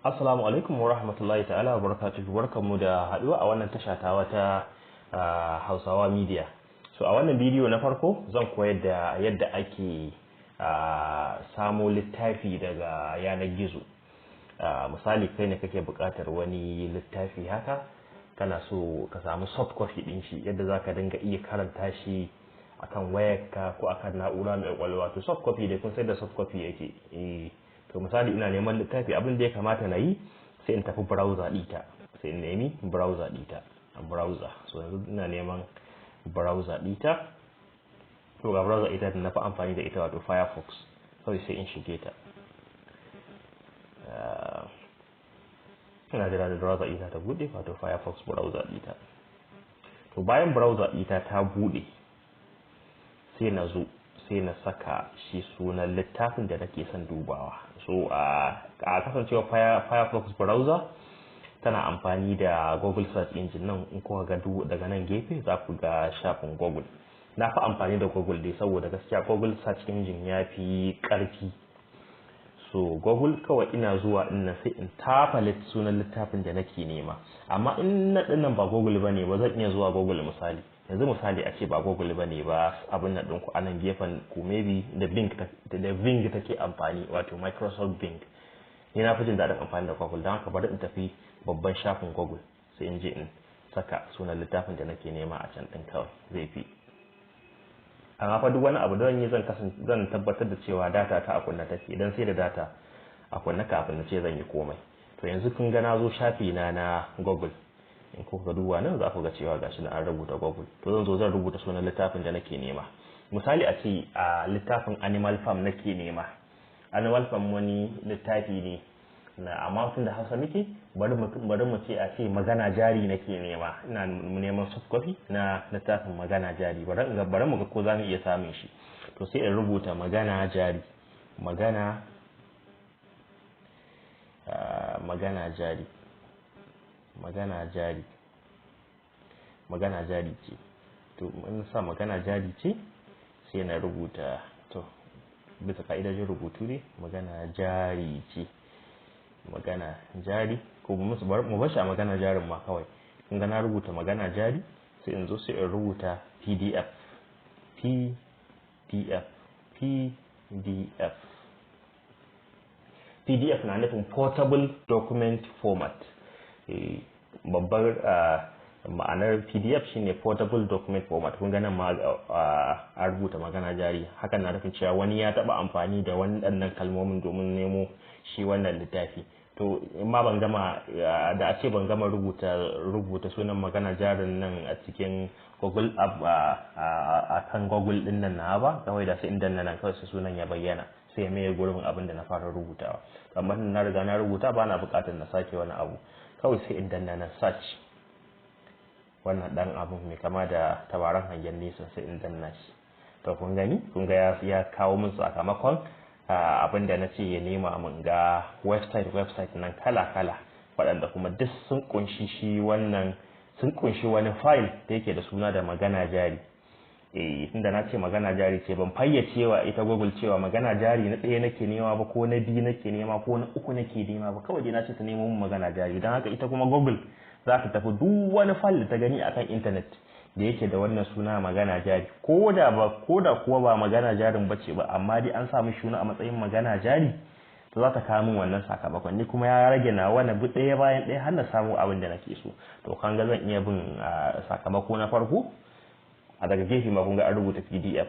Assalamu alaikum wa rahmatullahi ta'ala wa barakatuhu. Barkanmu da haduwa a wannan tasha ta wata Hausawa Media. So a wannan bidiyo na farko zan koyar da yadda ake samo littafi daga yanar gizo. Misali, kai ne kake buƙatar wani littafi haka, kana so ka samu soft copy ɗin shi yadda za ka dinga iya karanta shi akan wayarka ko akan na'ura mai ƙwaƙwalwa. To, soft copy dai kun sai da soft copy yake. To, misali ina neman littafi, abin da ya kamata na yi, sai in tafi browser ɗita, sai in nemi browser ɗita, browser. So yanzu ina neman browser ɗita. To, ga browser ita da na fi amfani da ita, wato Firefox. Kawai sai in shige ta. Ina jira da browser ita ta bude, wato Firefox browser ɗita. To, bayan browser ɗita ta bude, sai na zo sai na saka shi sunan littafin da nake son dubawa. So a kasancewa Firefox browser tana amfani da Google search engine, nan in kuka ga daga nan gefe za ku ga shafin Google. Na fi amfani da Google dai saboda gaskiya Google search engine ya fi ƙarfi. So Google kawai ina zuwa ina sai in tafa sunan littafin da nake nema. Amma in na dinnan ba Google bane ba, zan iya zuwa Google. Misali yanzu, misali a ce ba Google bane ba abin nan ɗinku, a nan gefen ku maybe da Bing take amfani, wato Microsoft Bing. Ni na fi jin daɗin amfani da Google, don haka bari in tafi babban shafin Google, sai in je in saka sunan littafin da nake nema a can ɗin, kawai zai fi. Amma fa duk wani abu da zan yi, zan tabbatar da cewa data ta a kunna take, idan sai da data a kunna kafin na ce zan yi komai. To, yanzu kun ga na zo shafi na na Google. In kuka duba nan za ku ga cewa gashi na an rubuta Google. To, zan zo zan rubuta sunan littafin da nake nema. Misali a ce a littafin Animal Farm nake nema. Animal Farm wani littafi ne na, amma tun da Hausa muke, bari mu ce a ce Magana Jari nake nema. Ina neman soft copy na littafin Magana Jari. Bari mu ga ko za mu iya samun shi. To, sai in rubuta Magana Jari, Magana Jari, Magana Jari, Magana Jari ce. To, in sa Magana Jari ce, sai na rubuta. To, bisa ka'idojin rubutu ne, Magana Jari ce, Magana Jari, ko mu bashi a Magana Jarin ma kawai. Kun ga na rubuta Magana Jari, sai in zo sai in rubuta PDF, PDF, PDF. PDF na nufin portable document format. Babbar ma'anar PDF shine portable document format. Kun ga nan ma a rubuta Magana Jari, hakan na nufin cewa wani ya taba amfani da waɗannan kalmomin domin nemo shi wannan littafi. To, in ma ban gama da a ce ban gama rubuta sunan Magana Jarin nan a cikin Google app, a kan Google din nan na ba, kawai da sai in danna nan kawai sai sunan ya bayyana, sai ya maye gurbin abin da na fara rubutawa. Amma na riga na rubuta, ba na buƙatar na sake wani abu. Kawai sai in danna na search, wannan dan abu mai kama da tabaran hangen nesa, sai in danna shi. To, kun gani, kun ga ya kawo min sakamakon abin da na ce ya nema min. Ga website nan kala kala, waɗanda kuma duk sun kunshi shi wannan, sun kunshi wani file da yake da suna da Magana Jari. Eh, tunda na ce Magana Jari ce, ban fayyace wa ita Google cewa Magana Jari na ɗaya nake nema ba, ko na biyu nake nema, ko na uku nake nema ba. Kawai dai na ce ta nemo min Magana Jari. Don haka ita kuma Google za ta tafi duk wani file da ta gani akan internet da yake da wannan suna Magana Jari, ko da ba, ko da kuwa ba Magana Jarin bace ba, amma dai an samu suna a matsayin Magana Jari, to za ta kawo min wannan sakamakon. Ni kuma ya rage nawa na bi ɗaya bayan ɗaya har na samu abin da nake so. To, kan ga zan iya bin sakamako na farko. A daga gefe ma kun ga an rubuta PDF.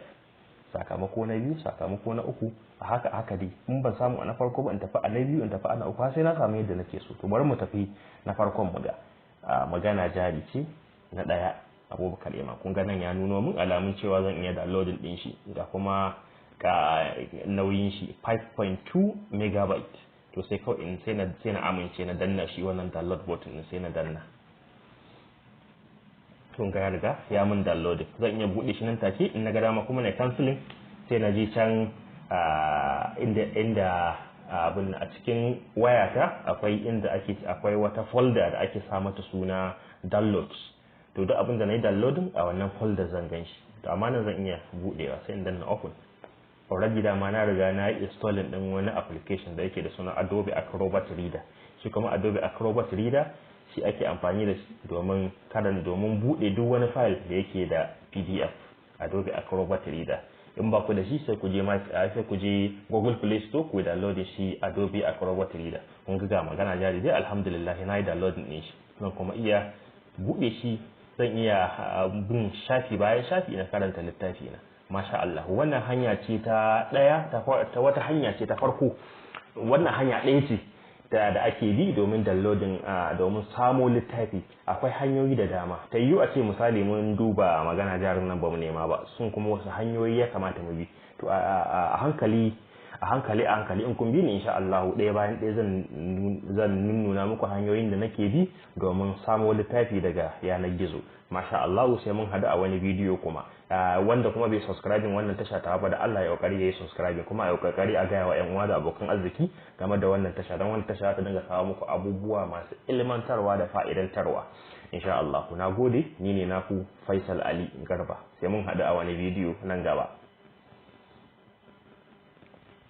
Sakamako na biyu, sakamako na uku, a haka haka dai. In ban samu a na farko ba, in tafi a na biyu, in tafi a na uku, har sai na samu yadda nake so. To, bari mu tafi na farkon mu ga Magana Jari ce na ɗaya, Abubakar Yama. Kun ga nan ya nuno min alamun cewa zan iya downloading din shi, ga kuma ga nauyin shi, 5.2 megabyte. To, sai kawai in sai na amince, na danna shi wannan download button, sai na danna. Kun ga ya riga ya mun downloading. Zan iya buɗe shi nan take in na ga dama, kuma na canceling, sai na je can inda abin a cikin wayata akwai inda ake akwai wata folder da ake sa mata suna downloads. To, duk abin da na yi downloading a wannan folder zan gan shi. To, amma nan zan iya buɗewa, sai in danna open. Already dama na riga na yi installing din wani application da yake da suna Adobe Acrobat Reader. Shi kuma Adobe Acrobat Reader shi ake amfani da shi domin karanta, domin bude duk wani file da yake da PDF. Adobe Acrobat Reader, in ba ku da shi, sai ku je Google Play Store ku download shi, Adobe Acrobat Reader. Kun ga Magana Jari dai, alhamdulillah, na yi download din shi. Zan kuma iya bude shi, zan iya bin shafi bayan shafi na karanta littafi na. Masha Allah, wannan hanya ce ta daya ta wata hanya ce ta farko. Wannan hanya ɗaya ce da ake bi domin downloading, domin samo littafi. Akwai hanyoyi da dama. Ta yiwu a ce misali mun duba Magana Jarin nan ba mu nema ba, sun kuma wasu hanyoyi ya kamata mu bi? To, a hankali a hankali a hankali, in kun bi ni, insha Allah, ɗaya bayan ɗaya zan nuna muku hanyoyin da nake bi domin samo littafi daga yanar gizo. Masha Allah, sai mun hadu a wani bidiyo kuma. Wanda kuma bai subscribing wannan tasha ta ba, da Allah ya kokari yayi subscribing, kuma ya kokari a gaya wa ƴan uwa da abokan arziki game da wannan tasha, don wannan tasha ta dinga kawo muku abubuwa masu ilmantarwa da fa'idantarwa, insha Allah. Na gode, ni ne naku Faisal Ali Garba. Sai mun hadu a wani bidiyo nan gaba.